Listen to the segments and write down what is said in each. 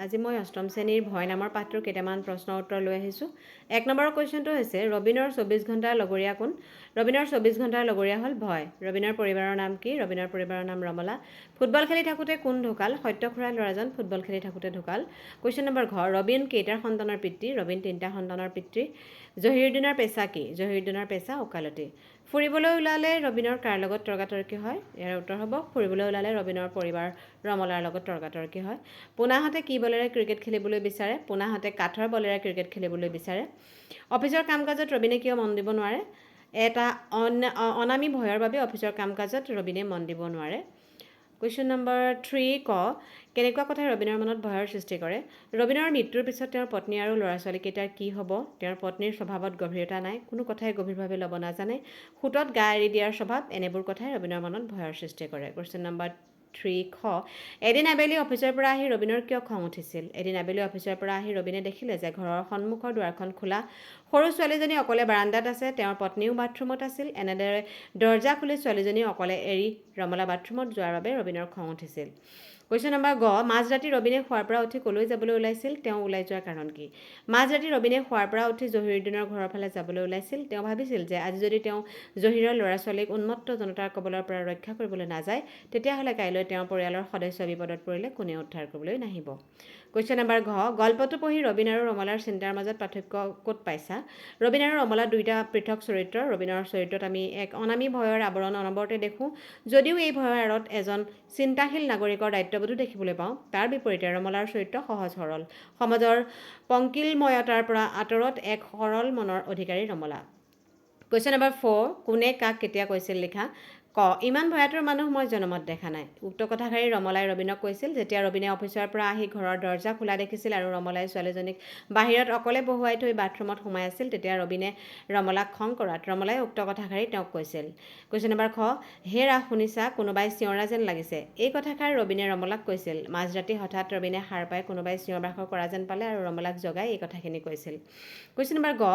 আজি মই অষ্টম শ্ৰেণীৰ ভয় নামৰ পাঠটোৰ কেইটামান প্ৰশ্ন উত্তৰ লৈ আহিছোঁ। 1 নম্বৰৰ কুৱেশ্যনটো হৈছে, ৰবীনৰ 24 ঘণ্টাৰ লগৰীয়া কোন? ৰবীনৰ 24 ঘণ্টাৰ লগৰীয়া হ'ল ভয়। ৰবীনৰ পৰিবাৰৰ নাম কি? ৰবীনৰ পৰিবাৰৰ নাম ৰমলা। ফুটবল খেলি থাকোঁতে কোন ঢুকাল? সত্য খুৰাৰ ল'ৰাজন ফুটবল খেলি থাকোঁতে ঢুকাল। কুৱেশ্যন নম্বৰ ঘ, ৰবীন কেইটাৰ সন্তানৰ পিতৃ? ৰবীন তিনিটা সন্তানৰ পিতৃ। জহিৰুদ্দিনৰ পেচা কি? জহিৰুদ্দিনৰ পেচা ওকালতি। ফুৰিবলৈ ওলালে ৰবীনৰ কাৰ লগত তৰ্কাতৰ্কি হয়? ইয়াৰ উত্তৰ হ'ব, ফুৰিবলৈ ওলালে ৰবীনৰ পৰিবাৰ ৰমলাৰ লগত তৰ্কাতৰ্কি হয়। পোনাহঁতে কি বলেৰে ক্ৰিকেট খেলিবলৈ বিচাৰে? পোনাহঁতে কাঠৰ বলেৰে ক্ৰিকেট খেলিবলৈ বিচাৰে। অফিচৰ কাম কাজত ৰবীনে কিয় মন দিব নোৱাৰে? এটা অনামী ভয়ৰ বাবে অফিচৰ কাম কাজত ৰবীনে মন দিব নোৱাৰে। কুৱেশ্যন নম্বৰ 3, ক, কেনেকুৱা কথাই ৰবীনৰ মনত ভয়ৰ সৃষ্টি কৰে? ৰবীনৰ মৃত্যুৰ পিছত তেওঁৰ পত্নী আৰু ল'ৰা ছোৱালীকেইটাৰ কি হ'ব? তেওঁৰ পত্নীৰ স্বভাৱত গভীৰতা নাই, কোনো কথাই গভীৰভাৱে ল'ব নাজানে, সোঁতত গা এৰি দিয়াৰ স্বভাৱ, এনেবোৰ কথাই ৰবীনৰ মনত ভয়ৰ সৃষ্টি কৰে। কুৱেশ্যন নম্বৰ 3, খ, এদিন আবেলি অফিচৰ পৰা আহি ৰবীনৰ কিয় খং উঠিছিল? এদিন আবেলি অফিচৰ পৰা আহি ৰবীনে দেখিলে যে ঘৰৰ সন্মুখৰ দুৱাৰখন খোলা, সৰু ছোৱালীজনী অকলে বাৰাণ্ডাত আছে, তেওঁৰ পত্নীও বাথৰুমত আছিল। এনেদৰে দৰ্জা খুলি ছোৱালীজনী অকলে এৰি ৰমলা বাথৰুমত যোৱাৰ বাবে ৰবীনৰ খং উঠিছিল। কুৱেশ্যন নম্বৰ গ, মাজৰাতি ৰবীনে শোৱাৰ পৰা উঠি ক'লৈ যাবলৈ ওলাইছিল? তেওঁ ওলাই যোৱাৰ কাৰণ কি? মাজৰাতি ৰবীনে শোৱাৰ পৰা উঠি জহিৰুদ্দিনৰ ঘৰৰ ফালে যাবলৈ ওলাইছিল। তেওঁ ভাবিছিল যে আজি যদি তেওঁ জহিৰৰ ল'ৰা ছোৱালীক উন্মত্ত জনতাৰ কবলৰ পৰা ৰক্ষা কৰিবলৈ নাযায়, তেতিয়াহ'লে কাইলৈ তেওঁৰ পৰিয়ালৰ সদস্য বিপদত পৰিলে কোনেও উদ্ধাৰ কৰিবলৈ নাহিব। কুৱেশ্যন নম্বৰ ঘ, গল্পটো পঢ়ি ৰবীন আৰু ৰমলাৰ চিন্তাৰ মাজত পাৰ্থক্য ক'ত পাইছা? ৰবীন আৰু ৰমলা দুয়োটা পৃথক চৰিত্ৰ। ৰবীনৰ চৰিত্ৰত আমি এক অনামী ভয়ৰ আৱৰণ অনবৰতে দেখোঁ, যদিও এই ভয়ৰ আঁৰত এজন চিন্তাশীল নাগৰিকৰ দায়িত্ববোধো দেখিবলৈ পাওঁ। তাৰ বিপৰীতে ৰমলাৰ চৰিত্ৰ সহজ সৰল, সমাজৰ পংকিলময়তাৰ পৰা আঁতৰত এক সৰল মনৰ অধিকাৰী ৰমলা। কুৱেশ্যন নম্বৰ 4, কোনে কাক কেতিয়া কৈছিল লিখা। ক, ইমান ভয়াতুৰ মানুহ মই জনমত দেখা নাই। উক্ত কথাষাৰি ৰমলাই ৰবীনক কৈছিল, যেতিয়া ৰবীনে অফিচৰ পৰা আহি ঘৰৰ দৰ্জা খোলা দেখিছিল আৰু ৰমলাই ছোৱালীজনীক বাহিৰত অকলে বহুৱাই থৈ বাথৰুমত সোমাই আছিল, তেতিয়া ৰবীনে ৰমলাক খং কৰাত ৰমলাই উক্ত কথাষাৰি তেওঁক কৈছিল। কুৱেশ্যন নম্বৰ খ, হেৰা শুনিছা, কোনোবাই চিঞৰা যেন লাগিছে। এই কথাষাৰ ৰবীনে ৰমলাক কৈছিল। মাজৰাতি হঠাৎ ৰবীনে সাৰ পাই কোনোবাই চিঞৰ বাখৰ কৰা যেন পালে আৰু ৰমলাক জগাই এই কথাখিনি কৈছিল। কুৱেশ্যন নম্বৰ গ,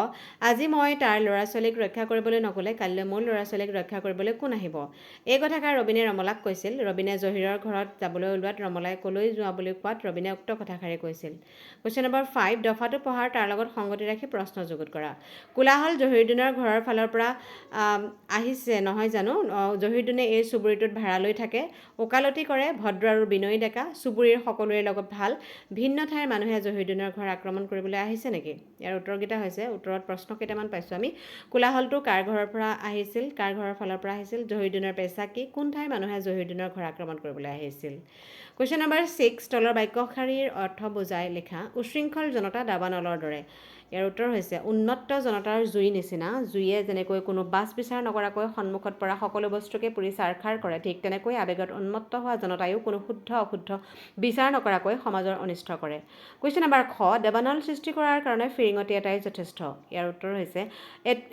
আজি মই তাৰ ল'ৰা ছোৱালীক ৰক্ষা কৰিবলৈ নগ'লে কাইলৈ মোৰ ল'ৰা ছোৱালীক ৰক্ষা কৰিবলৈ কোন আহিব? এই কথাষাৰ ৰবীনে ৰমলাক কৈছিল। ৰবীনে জহিৰৰ ঘৰত যাবলৈ ওলোৱাত ৰমলাই ক'লৈ যোৱা বুলি কোৱাত ৰবীনে উক্ত কথাষাৰি কৈছিল। কুৱেশ্যন নম্বৰ 5, দফাটো পঢ়াৰ তাৰ লগত সংগতি ৰাখি প্ৰশ্ন যুগুত কৰা। কোলাহল জহিৰুদ্দিনৰ ঘৰৰ ফালৰ পৰা আহিছে নহয় জানো? জহিৰুদ্দিনে এই চুবুৰীটোত ভাড়া লৈ থাকে, ওকালতি কৰে, ভদ্ৰ আৰু বিনয়ী ডেকা, চুবুৰীৰ সকলোৰে লগত ভাল। ভিন্ন ঠাইৰ মানুহে জহিৰুদ্দিনৰ ঘৰ আক্ৰমণ কৰিবলৈ আহিছে নেকি? ইয়াৰ উত্তৰকেইটা হৈছে, উত্তৰত প্ৰশ্ন কেইটামান পাইছোঁ আমি। কোলাহলটো কাৰ ঘৰৰ পৰা আহিছিল? কাৰ ঘৰৰ ফালৰ পৰা আহিছিল? জহিৰুদ্দিনৰ পেছা কি? কোন ঠাইৰ মানুহে জহিৰুদ্দিনৰ ঘৰ আক্ৰমণ কৰিবলৈ আহিছিল? কুৱেশ্যন নম্বৰ 6, তলৰ বাক্যশাৰীৰ অৰ্থ বুজাই লিখা। উশৃংখল জনতা দাবানলৰ দৰে। ইয়াৰ উত্তৰ হৈছে, উন্মত্ত জনতাৰ জুই নিচিনা। জুইয়ে যেনেকৈ কোনো বাছ বিচাৰ নকৰাকৈ সন্মুখত পৰা সকলো বস্তুকে পুৰি ছাৰখাৰ কৰে, ঠিক তেনেকৈ আৱেগত উন্মত্ত হোৱা জনতায়ো কোনো শুদ্ধ অশুদ্ধ বিচাৰ নকৰাকৈ সমাজৰ অনিষ্ট কৰে। কুৱেশ্যন নম্বৰ খ, দাবানল সৃষ্টি কৰাৰ কাৰণে ফিৰিঙতি এটাই যথেষ্ট। ইয়াৰ উত্তৰ হৈছে,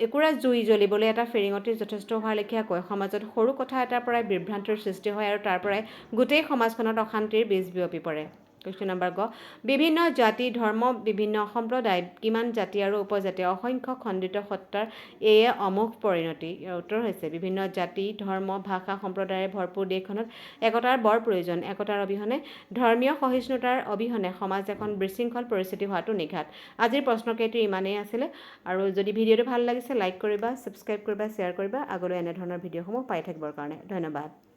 একুৰা জুই জ্বলিবলৈ এটা ফিৰিঙতি যথেষ্ট হোৱাৰ লেখীয়াকৈ সমাজত সৰু কথা এটাৰ পৰাই বিভ্ৰান্তিৰ সৃষ্টি হয় আৰু তাৰ পৰাই গোটেই সমাজখনত অশান্তিৰ বীজ বিয়পি পৰে। কুৱেশ্যন নম্বৰ গ, বিভিন্ন জাতি ধৰ্ম, বিভিন্ন সম্প্ৰদায়, কিমান জাতি আৰু উপজাতি, অসংখ্য খণ্ডিত সত্তাৰ এয়ে অমোঘ পৰিণতি। ইয়াৰ উত্তৰ হৈছে, বিভিন্ন জাতি ধৰ্ম ভাষা সম্প্ৰদায়েৰে ভৰপূৰ দেশখনত একতাৰ বৰ প্ৰয়োজন। একতাৰ অবিহনে, ধৰ্মীয় সহিষ্ণুতাৰ অবিহনে সমাজ এখন বিশৃংখল পৰিস্থিতি হোৱাটো নিঘাত। আজিৰ প্ৰশ্নকেইটি ইমানেই আছিলে আৰু যদি ভিডিঅ'টো ভাল লাগিছে, লাইক কৰিবা, ছাবস্ক্ৰাইব কৰিবা, শ্বেয়াৰ কৰিবা, আগলৈ এনেধৰণৰ ভিডিঅ'সমূহ পাই থাকিবৰ কাৰণে। ধন্যবাদ।